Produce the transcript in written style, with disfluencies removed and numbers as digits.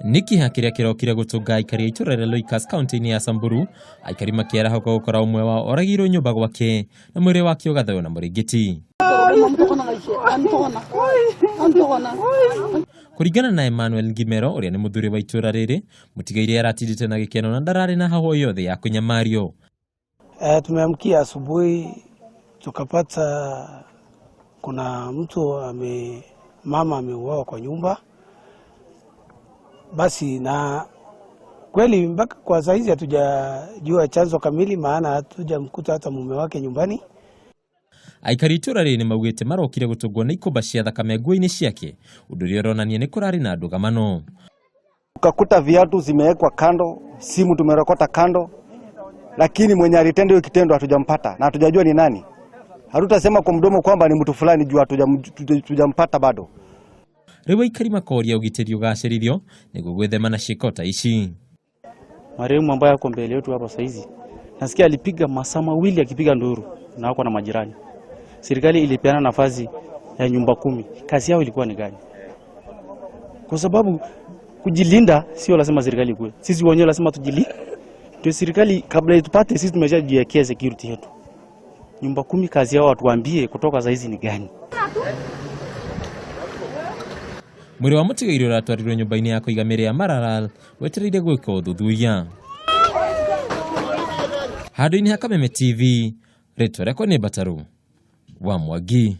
Nĩ kĩeha kĩrĩa kĩrokire gũtũnga aikari a itũra rĩa Loikas kaunti-inĩ ya Samburu, aikari makĩarahũka gũkora ũmwe wao oragĩirwo nyũmba gwake na mwĩrĩ wake ũgathaywo na mũrĩngĩti. Kũringana na Emmanuel Ngimero ũrĩa nĩ mũthuri wa itũra rĩrĩ, mũtigairĩ aratindĩte na gĩkeno na ndararĩ na hahũ o yothe ya kũnyamario. Tumeamkia asubuhi tukapata kuna mtu ame, mama ameuawa kwa nyumba. Basi na kweli mpaka kwa saizi hatujajua chanzo kamili, maana hatujamkuta hata mume wake nyumbani. Aikari itũra rĩrĩ nĩmaugĩte marokire gũtũngwo nĩ ikũmba cia thakame nguo-inĩ ciake, ũndũ ũrĩa ũronania nĩ kũrarĩ na ndũgamano. Ukakuta viatu zimewekwa kando, simu tumerokota kando, lakini mwenye alitenda hiyo kitendo hatujampata na hatujajua ni nani. Hatutasema kwa mdomo kwamba ni mtu fulani juu hatujampata bado. Rĩu aikari makoria ũgitĩri ũgacĩrithio nĩguo gwĩthema na ciĩko ta ici. Marehemu ambaye ako mbele yetu hapa saizi, nasikia alipiga masaa mawili akipiga nduru na wako na majirani. Serikali ilipeana nafasi ya nyumba 10. Kazi yao ilikuwa ni gani? Kwa sababu kujilinda sio lazima serikali ikue. Sisi wenyewe lazima tujilinde. Ndio serikali kabla itupate sisi tumeshajiwekea security yetu. Nyumba 10 kazi yao watuambie kutoka saizi ni gani? Mwĩrĩ wa mũtigairĩ ũratwarirwo nyũmba-inĩ ya kũiga mĩrĩ ya Maralal wetereire gwĩka ũthuthuria. Handũ-inĩ ha Kameme TV, rĩtwa rĩakwa nĩ Mbataru wa Mwangi.